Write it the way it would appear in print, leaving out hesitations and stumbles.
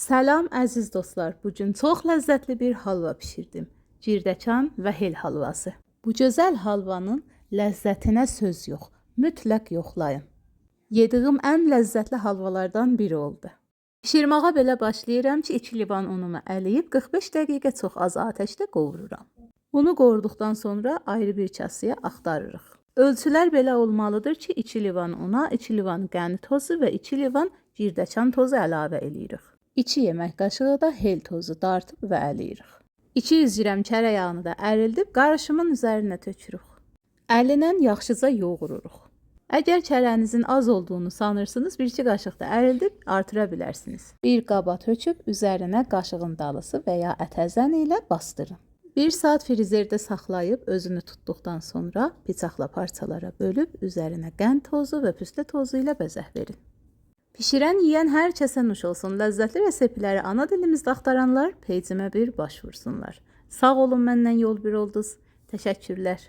Salam əziz dostlar. Bugün çox ləzzətli bir halva bişirdim. Girdəkan və hel halvası. Bu gözəl halvanın ləzzətinə söz yox. Mütləq yoxlayın. Yediyim ən ləzzətli halvalardan biri oldu. Bişirməyə belə başlayıram ki, 2 livan unumu əliyib 45 dəqiqə çox az atəşdə qovururam. Unu qovurduqdan sonra ayrı bir kasıya axtarırıq. Ölçülər belə olmalıdır ki, 2 livan una, 2 livan qənd tozu və 2 livan girdəkan tozu əlavə eləyirik. 2 yemək qaşığı da hel tozu dartıb və əliyirik. 200 qram kərə yağını da ərildib qarışımın üzərinə tökürük. Əlinlə yaxşıca yoğururuq. Əgər kərənizin az olduğunu sanırsınız, 1-2 qaşıq da ərildib artıra bilərsiniz. Bir qaba töküb üzərinə qaşığın dalısı və ya ətəzən ilə bastırın. 1 saat frizerdə saxlayıb özünü tutduqdan sonra bıçaqla parçalara bölüb üzərinə qənd tozu və püstə tozu ilə bəzək verin. Pişirən yeyən hər kəsə nuş olsun. Ləzzətli reseptləri ana dilimizdə axtaranlar peycimə bir baş vursunlar. Sağ olun, məndən yol bir oldunuz. Təşəkkürlər.